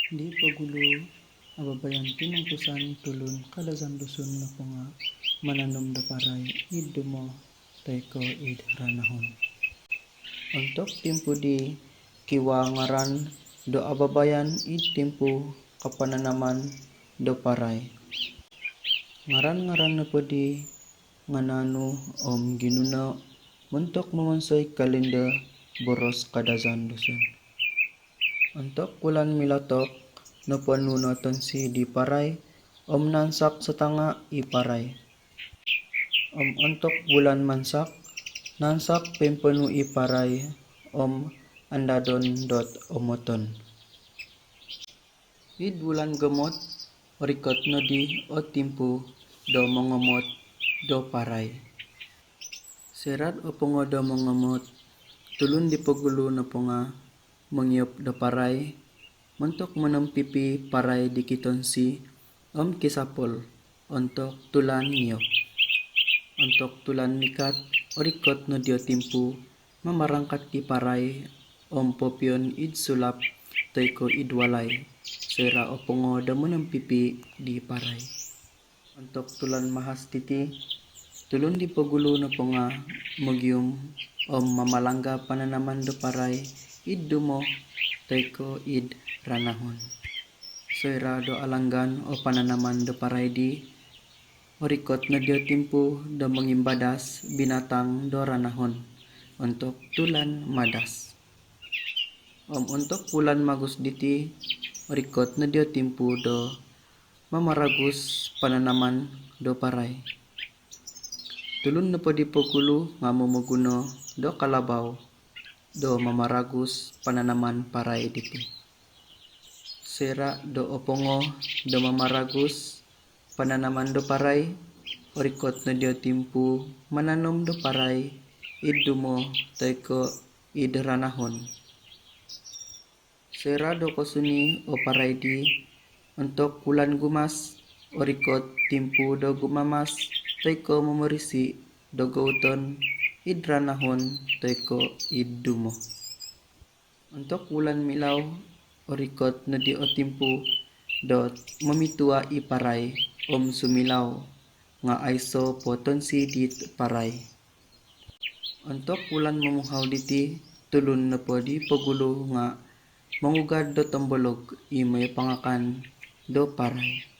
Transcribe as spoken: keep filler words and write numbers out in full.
Di pogulu ababayan timungkusan tulun Kadazandusun nopo nga mananom do parai id dumo toi ko id ranahon. Ontok timpu di, kiwaa ngaran do ababayan id timpu kapananaman do parai. Ngaran-ngaran nopo di nga naanu om ginuno montok momonsoi kalendar boros Kadazandusun. Ontok wulan Milatok, noponu no tonsi di parai om naansak satanga i parai. Om ontok wulan Mansak, naansak poimponu i parai om andadon dot omoton. Id wulan Gomot, orikot nodi o timpu do mongomot do parai. Soira do opongo do mongomot, tulun di pogulu nopo nga mongiop do parai montok monompipi parai di kitonsi om kisapol ontok tulan ngiop. Ontok tulan Mikat, orikot nodi o timpu mamarangkat di parai om popion id sulap toi ko id walai soira opongo do monompipi di parai. Ontok tulan Mahas diti, tulun di pogulu nopo nga mogium om mamalangga pananaman do parai id dumo toi ko id ranahon. Soira do alanggan o pananaman do parai di, orikot nodi o timpu do mongimbadas binatang do ranahon ontok tulan Madas. Om ontok wulan Magus diti, orikot nodi o timpu do mamaragus pananaman do parai. Tulun nopo di pogulu nga momoguno do kalabau do mamaragus pananaman parai diti. Soira do opongo do mamaragus pananaman do parai, orikot nodi o timpu mananom do parai id dumo toi ko id ranahon. Soira do kosuni o parai di, ontok wulan Gumas, orikot timpu do gumamas toi ko momorisi do gouton id ranahon toi ko id dumo. Ontok wulan Milau, orikot nodi o timpu dot momitua i parai om sumilau nga aiso po tonsi dit parai. Ontok wulan Momuhau diti, tulun nopo di pogulu nga mongugad do tombolog i mooi pangakan do parai.